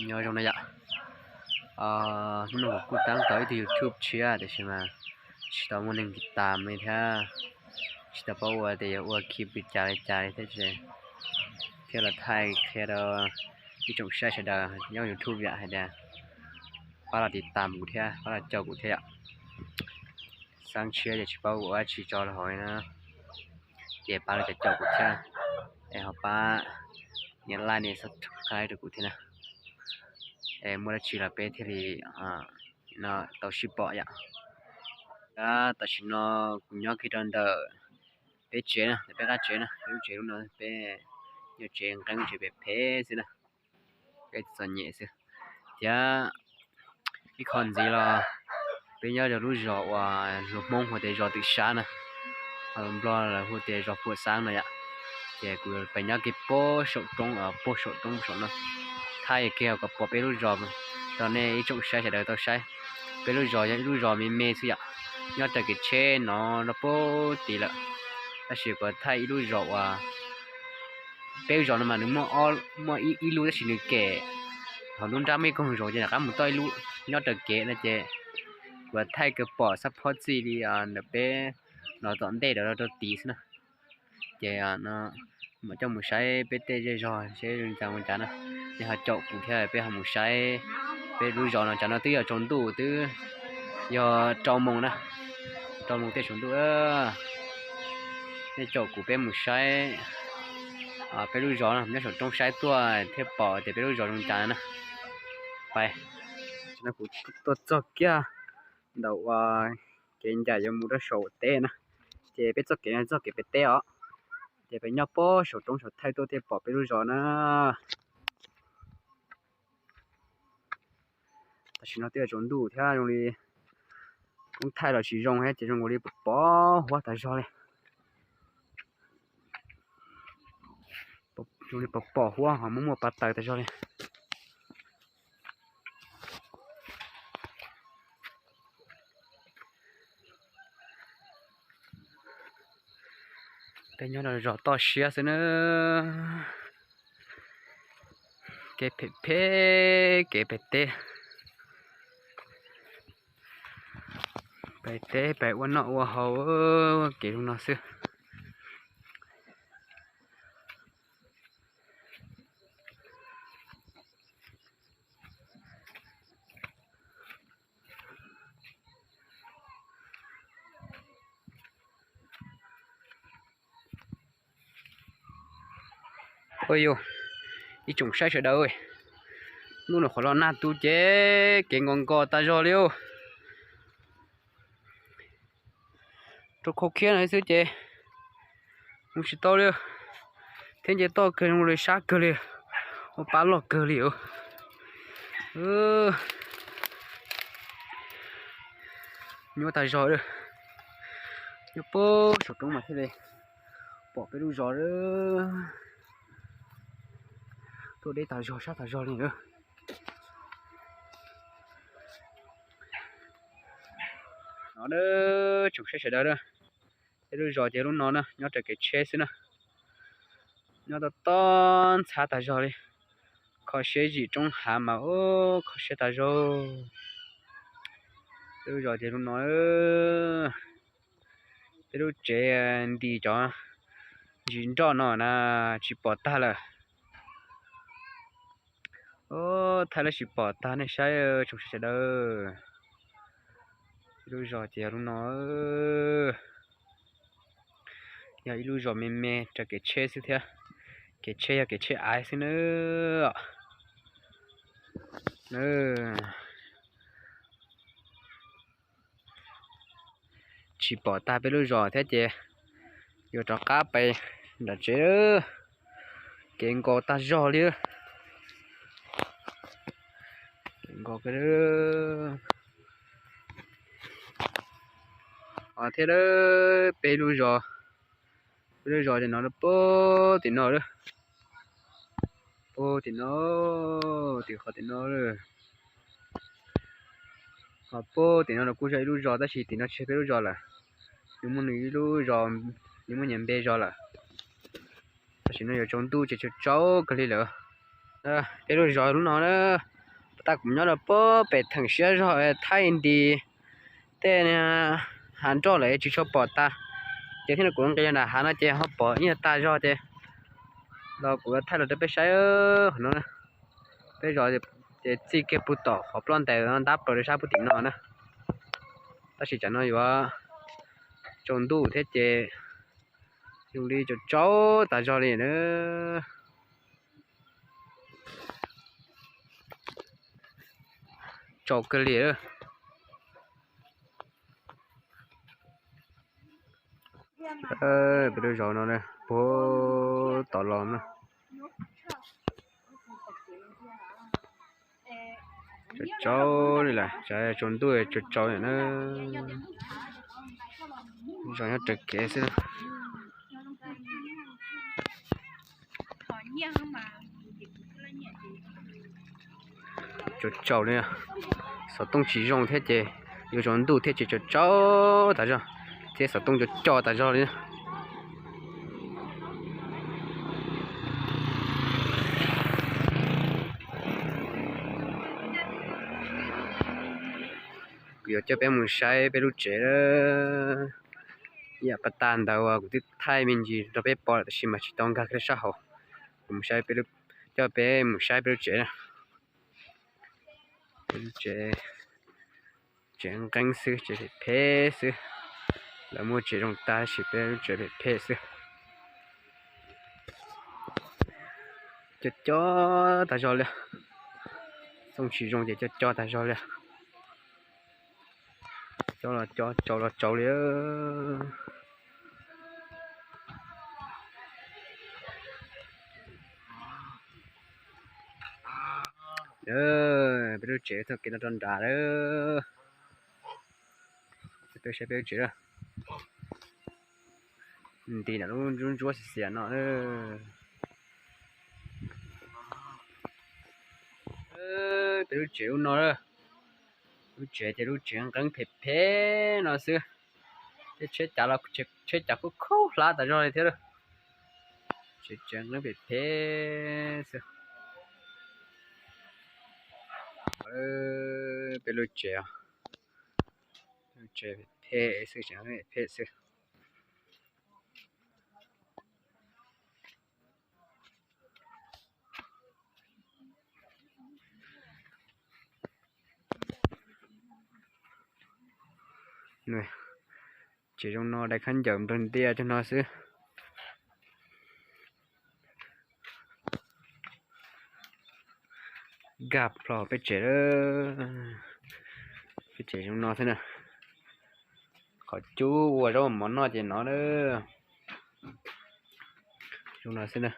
Nyob zoo na yom. Hnub no kuv kuj tab tau ib tug YouTube tshiab tiam sis mas tsis tau muaj neeg tiv tas li thiab, tsis tau paub ua tias yuav ua khi pw cas li cas li thiab, thiaj los thaij qhia rau ib tsoom saib sawv daws nyob YouTube yom hais tias pab los tiv tas kuv thiab pab los caum kuv thiab yom. Xav tshiab ces tsis paub ua dab tsi tso los hauv li na, ces pab los caum kuv thiab, es ho pab nias like nias subscribe rau kuv thiab na, es muaj dab tsi los peb thiaj li tau sib pom yom. Tam sim no kuv nyob kiag rau ntawm peb tsev na, ntawm peb qab tsev na, peb lub tsev lub no peb nyob tsev nqeeb tsev phem phem xwb na, peb txom nyem xwb. Thiab ib qho ntxiv los peb nyob rau lub zos uas lus Hmoob hu tias zos Twm Sab na, ho lus Nplog lawv hu tias zos Phuam Xaab no yom. Ces kuv pem nyob kiag puag saum roob, puag saum roob saum no, thaij kiag kom pom peb lub zos rau nej ib tsoom saib sawv daws tau saib. Peb lub zos yog ib lub zos me me xwb yom, nyob raws kev tsheb no rau puag tid lawm. Tab sis kuv thaij ib lub zos uas peb lub zos no mas nws muaj, muaj ib lub tab sis nws kem, hauv lub nrab muaj ib koog zoov ces rov qab mus toj ib lub nyob raws kev no ces kuv thaij kawg pom xab phob txij li ntawm peb los tom ntej rau rau tid xwb na. Ces no mam coj mus saib peb tej zej zog seb zoo cas ua cas na, nej ho caum kuv thiab peb ho mus saib peb lub zos no. Tsam no twb yog tsaus ntuj twb yog rau moos na, rau moos tej tsaus ntuj, nej caum kuv peb mus saib peb lub zos no, nyob saum roob saib tuaj thiaj pom tias peb lub zos zoo cas na. Pais, no kuv tuaj txog kiag ntawm uas kev ncaim yuav mus rau saum teb na, ces peb txoj kev no txoj kev pem teb os, ces peb nyob puag saum roob saum thaij tuaj thiaj pom peb lub zos na. Tam sim no twb tsaus ntuj thiab zoo li koob thaij los tsis zoo thiab ces zoo nkaus li pom pom huab tas zog li. Zoo li pom pom huab ho muaj muaj pas taws tas zog li. Peb nyob rau zos toj siab xwb na. Kev phem phem, kev pem teb, pem teb pem ua noj ua haus, kev zoo no xwb. Ua yus, ib tsoom saib sawv daws, hnub no qhov los nag tu ces kev nkos nkos tas zog li. Rau khau khiab no xwb ces mus tsis tau li, thiab nce toj kawg zoo li sab kawg li, ua pab loj kawg li. Nyuaj tas zog, nyob puag saum roob mas thiaj li pom peb lub zos, tuaj deb tas zog sab tas zog li. No tsoom saib sawv daws, peb lub zos ces lub no na, nyob raws kev tsheb xwb na, nyob toj toj ntxhab tas zog li. Kho siab zim roob hav mas kho siab tas zog. Peb lub zos ces lub no, peb lub tsev nti cov ntsis nroj no na, tsis pom tag lawm. Thaij lawm tsis pom tag, nej saib tsoom saib sawv daws. Peb lub zos ces yog lub no, yog ib lub zos me me raws kev tsheb xwb thiab, kev tsheb yog kev tsheb aiv xwb na. Tsis pom tag peb lub zos thiab ces yuav rov qab pais nram tsev. Kev nkos tag zog li. Kev nkos thiab peb lub zos, peb lub zos ces no puag tim no, puag tim no, tim qhov tim no. Ho puag tim no los kuj yog ib lub zos tab sis tim no tsis yog peb lub zos lawm, nws muaj nws ib lub zos, nws muaj nyias npe zos lawm. Tam sim no yuav tsaus ntuj ces tsaus tsaus kawg li lawm. Peb lub zos lub no na, Tag kuv nyob rau puag pem theem siab zog Thaib Indi tej hav nroj lawm tsis tshua pom tas. Ces thiab no kuv nqis nram hav no ces ho pom ib nyuag tag zog ces los kuv thaij los rau peb saib hov no. Peb zos ces txij kiag puag tom qhov ploj ntais no ntab plaws rau sab puag tim no na. Tab sis tsam no yuav tsaus ntuj thiab ces zoo li tsaus tsaus tas zog li na. Tsaus kawg li. Peb lub zos no puag tod los na. Tsaus tsaus li lawm, tsaus ntuj tsaus tsaus na. Zos nyob raws kev xwb. Tsaus tsaus li, xov tooj tsis zoo thiab ces yuav tsaus ntuj thiab ces tsaus tsaus tas zog, thiab xov tooj co co tas zog li. Kuv yuav coj peb mus saib peb lub tsev, ib yam pas tag ntawd uas kuv twb thaij me ntsis rau peb pom lawm tab sis mas tsis tau nkag kiag sab hauv. Kuv mus saib, coj peb mus saib peb lub tsev na. Peb lub tsev, tsev nqeeb xwb, tsev phem phem xwb. Lawv muaj tsev zoo tag tab sis peb lub tsev phem phem xwb. Co co tag zog li. Xov tooj tsis zoo ces co co tag zog li. Co los co, tsaus los tsaus li. Peb lub tsev txoj kev no rau nrad lawm. Peb saib peb lub tsev, nti nram lub ntsuab xiav xiav no. Peb lub tsev lub no, lub tsev ces lub tsev nqeeb phem phem no xwb. Tej tsheb cav los tsheb cav kub khaub hlab tas zog li thiab. Tsev tsev nqeeb phem phem xwb. Peb lub tsev, lub tsev phem xwb, tsev phem xwb. Tsev zoo no dai khaub ncaws nplawg ntiaj tag no xwb. Nkag plho peb tsev, peb tsev zoo no xwb na. Qhov cub ua zaub mov noj ces no, zoo no xwb na.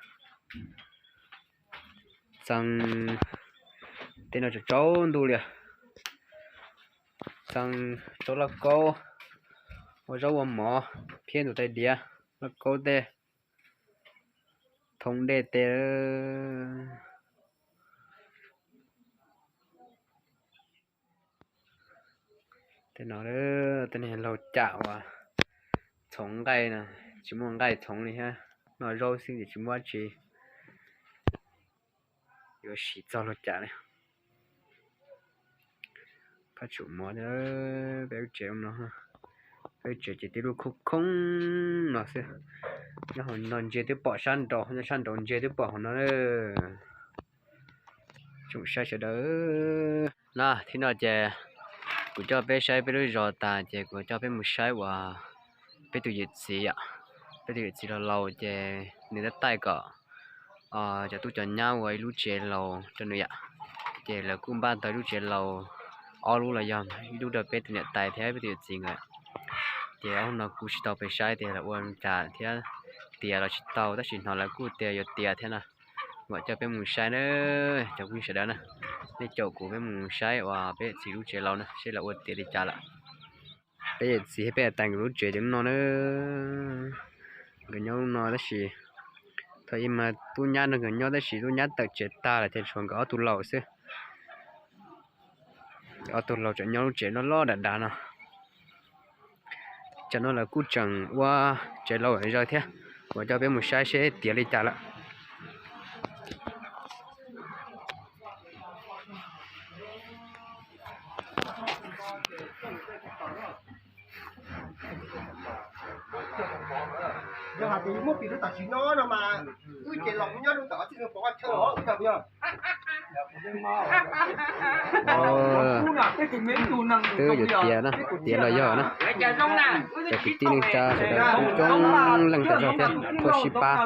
Txee, tej no tsaus tsaus ntuj li. Txee, tsob lauj kaub ua zaub ua mov, phiab ntug tais diav, lauj kaub tej, thoob dej tej. Tej no, tej niag laug cam uas txhoov nqaij no, tsis muaj nqaij txhoov li thiab, noj zaub xwb ces tsis muaj dab tsi yuav siv txog laug cam li. Phab tsum mov, peb lub tsev no, peb lub tsev ces tib lub khoob khoob no xwb. Nyob hauv no ntsia twb pom sab nraud, nyob sab nraud ntsia twb pom hauv no. Tsoom saib sawv daws, na thib no ces kuv coj peb saib peb lub zos tas ces kuv coj peb mus saib uas peb tus yawm txiv yom. Peb tus yawm txiv laus laus ces nws tab taij kom cov tub cov nyab ua ib lub tsev laus rau nws yom. Ces lawv kuj npaj tau ib lub tsev laus ob lub los yog ib lub rau peb tus niam tais thiab peb tus yawm txiv nkawd. Ces ob hnub no kuv tsis tau pes saib tias lawv ua cas thiab, tiav los tsis tau tab sis hnov lawv kuj tias yuav tiav thiab no. Mam coj peb mus saib na, cov phooj ywg sawv daws na. Nej caum kuv peb mus saib uas peb yawm txiv lub tsev laus na seb lawv ua tiav li cas lawm. Peb yawm txiv thiab peb niam tais nkawd lub tsev ces lub no na. Nkawd nyob lub no tab sis thaum ub mas tub nyab nrog nkawd nyob tab sis tub nyab tawm tsev tag lawm ces tshuav nkawd ob tug laus xwb. Ob tug laus tseem nyob lub tsev loj loj dav dav no. Tsam no lawv kuj tseem ua tsev laus zaws thiab. Kuv coj peb mus saib seb tiav li cas lawm. Hais tias muab pim rau tam sim no no mas wb ces los nyob rau tom txij no pov chaw os. Twb yuav tiav na, tiav los yog na. Cov kwv tij neej tsa sawv daws coob coob leej tas zog thiab tuaj sib pab,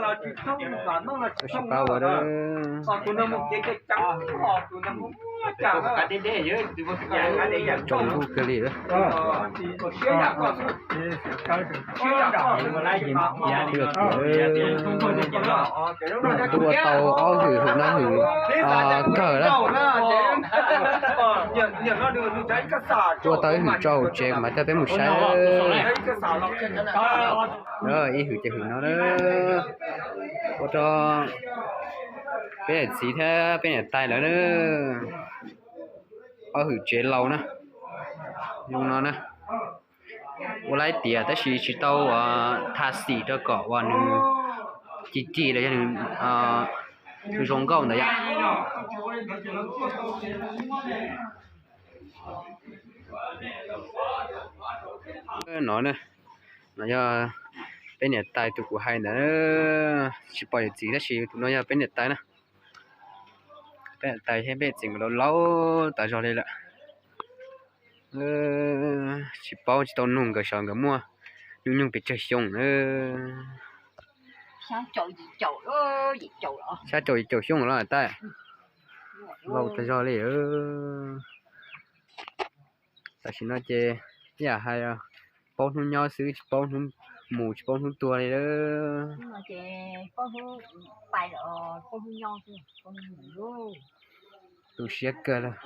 tuaj sib pab ua tsaus ntuj kawg li. Twb ua tau ob hwm, hwm no hwm kawg na. Ua tau ib hwm tso hauv tsev mas coj peb mus saib. Ib hwm ces hwm no na. Ua rau peb niam txiv thiab peb niam tais lawv na. Ob hwm tsev laus na, zoo no na. Ua laib tiav tab sis tsis tau tha xim rau kom uas nws ci ci los yog nws zoo nkauj ntawd yom. No, no yog peb niam tais tus kuv hais ntawd, tsis pom yawm txiv tab sis tus no yog peb niam tais na. Peb niam tais thiab peb txiv nkawd laus laus tas zog li lawm. Tsis paub tsis tau nug nkawd xyov nkawd muaj nyuj nyuj pes tsawg xyoo na. Xya caum yim caum xyoo los tais, laus tas zog li. Tam sim no ces ib yam hais paub hnub nyob xwb tsis paub hnub mus tsis paub hnub tuag li. Tu siab kawg lawm.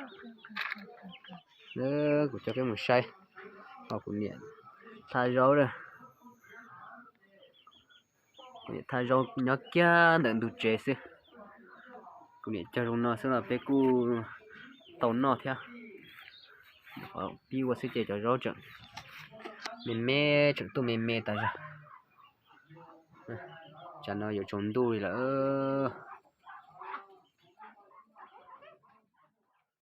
Kuv coj peb mus saib, kuv niam tha zaub lawm. Kuv niam tha zaub nyob kiag ntawm ntug tsev xwb. Kuv niam cog zoo no xwb los peb kuj tau noj thiab. Pib ua xwb ces cov zaub tseem me me, tseem tuaj me me tas zog. Tsam no yuav tsaus ntuj li lawm.